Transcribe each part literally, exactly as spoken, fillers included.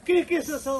ཀི་ཀི་སོ་སོ།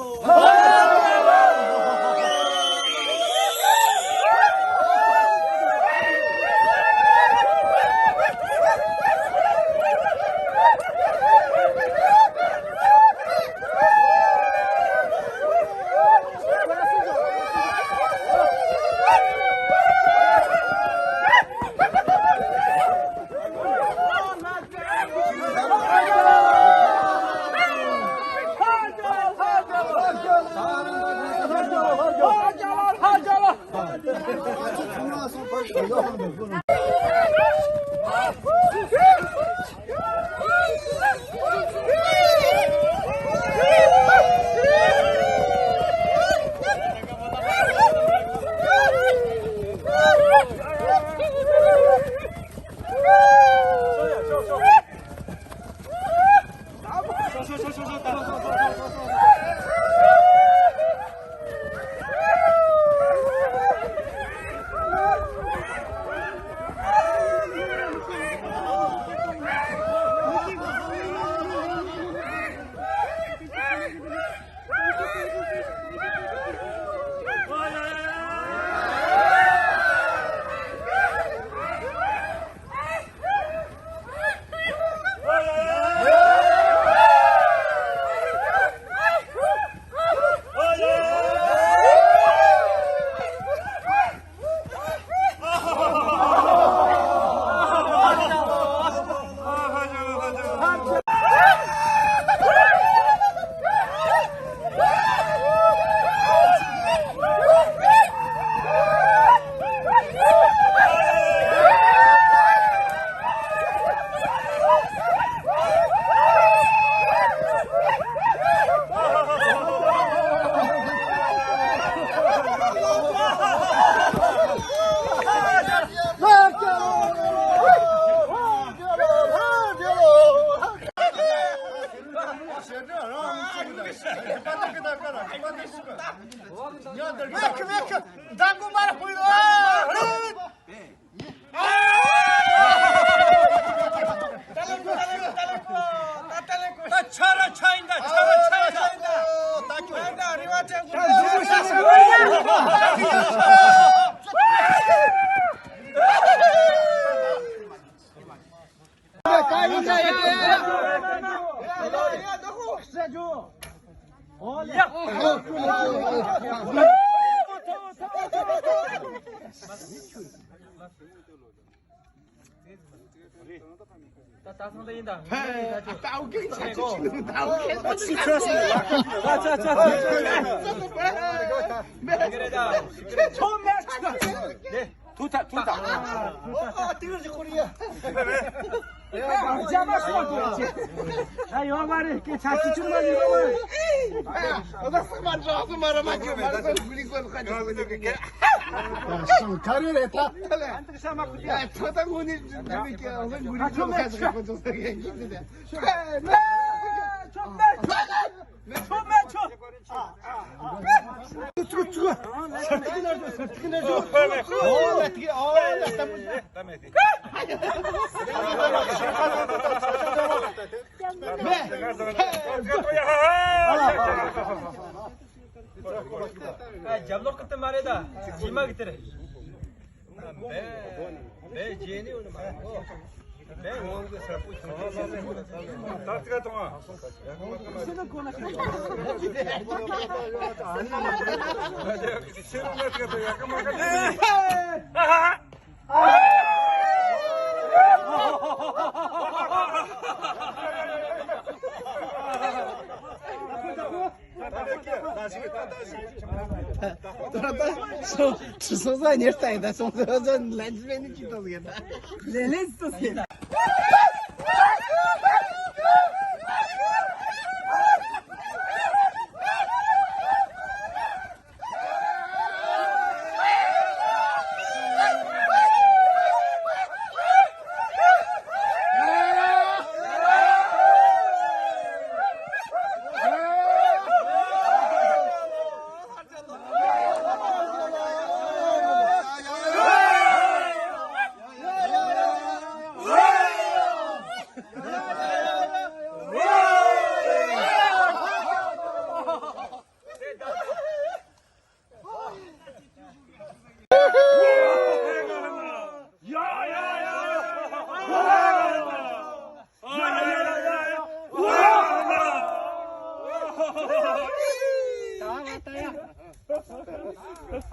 ཐུག་ཐག་ཐུག་ཐག་ཨ་ཡོད་མ་རེད། སྐད་ཆ་ཅི་ཅི་མ་ཡོད་མ་རེད། ཨ་ད་སུ་མ་འགྲོ་སུ་མ་ར་མ་གྱོད་མ་ར་སུ་གུ་རི་གོ་ཁ་ཅོ་གོ་ཅོ་གི་ཀེ། ཨ་སང་ཁ་རེ་རེད་ད། ཨ་ཚོ་ད་ངོ་ནི་འགྲོ་མི་ཀེ། ཨ་སང་གུ་རི་གོ་ཁ་ཅོ་གོ་ཅོ་ས་གི་ཀེ་ཏེ། ཆོ་མེད་ཆོ། རྒྱབ་ལོག་གི་དེ་མ་རེད་ད། ཇི་མ་གི་དེ་རེད། ད་ད་སོ་སོ་ཉེར་ལྟ་ཡིན་ད། སོ་སོ་ལན་ཇི་མེད་ནི་ཅི་ཏོ་ཡིན་ད། ལན་ལན་ཏོ་ཡིན།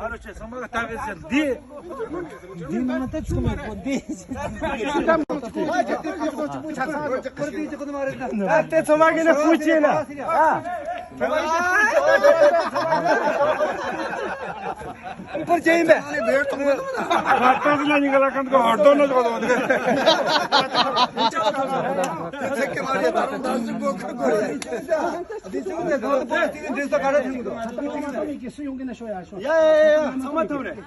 ཨ་རོ་ཆེ་ཚང་མ་ལ་ལྟ་གི་ཟེར་འདི། འདི་མ་ལྟ་ཆུ་མ་གོ་འདི། ཨ་དེ་ཚང་མ་གི་ནི་ཧུ་ཅེ་ན། ཨ། པར་ཅན་ཡིན་པས། ང་ཏང་ན་ཉིན་ག་ལ་ཁན་གོ་ཧར་དོ་ནོ་ཅོ་དོ། ཡ་ཡ་ཡ། ཚང་མ་ཐུབ་རེད།